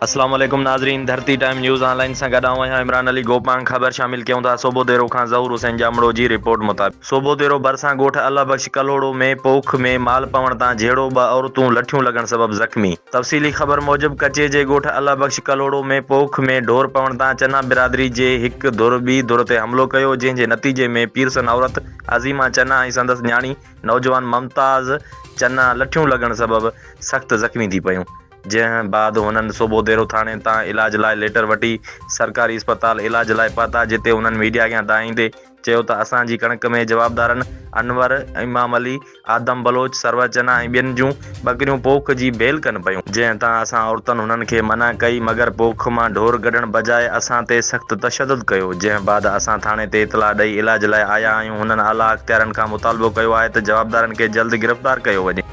اسلام عليڪم ناظرين ڌرتي ٽائيم نيوز آن لائين سان گڏ آئون آهيان عمران علي گوپانگ خبر شامل ڪيون ٿا سوڀوديرو کان ظهور حسين ڄامڙو جي رپورٽ مطابق سوڀوديرو ڀرسان ڳوٺ الله بخش ڪلهوڙو ۾ پوک ۾ مال پوڻ تان جهيڙو ٻه عورتون لٺيون لڳڻ سبب زخمي تفصيلي خبر موجب ڪچي جي ڳوٺ الله بخش ڪلهوڙو ۾ پوک ۾ ڍور پوڻ تان چنا برادري جي هڪ ڌر ٻي ڌر تي حملو ڪيو جنهن جي نتيجي ۾ پيرسن عورت عظيمه چنا ۽ سندس نياڻي نوجوان ممتاز چنا لٺيون لڳڻ سبب سخت زخمي ٿي پيون. جنهن بعد هنن سوڀوديرو ٿاڻي تان علاج لاء ليٽر وٺي سرڪاري اسپتال علاج لاء پهتا جتي هنن ميڊيا اڳيان دانهيندي چيو ته اسان جي ڪڻڪ ۾ جوابدارن انور، امام علي، آدم بلوچ، سرور چنا ۽ ٻين جون ٻڪريون پوک جي ڀيل ڪن پيون. جنهن تان اسان عورتن هنن کي منع ڪئي مگر پوک مان ڍور ڪڍڻ بجاء اسان تي سخت تشدد ڪيو جنهن بعد اسان ٿاڻي تي اطلاع ڏئي علاج لاء آيا آهيون هنن اعليٰ اختيارن کان مطالبو ڪيو آهي ته جوابدارن کي جلد گرفتار ڪيو وڃي.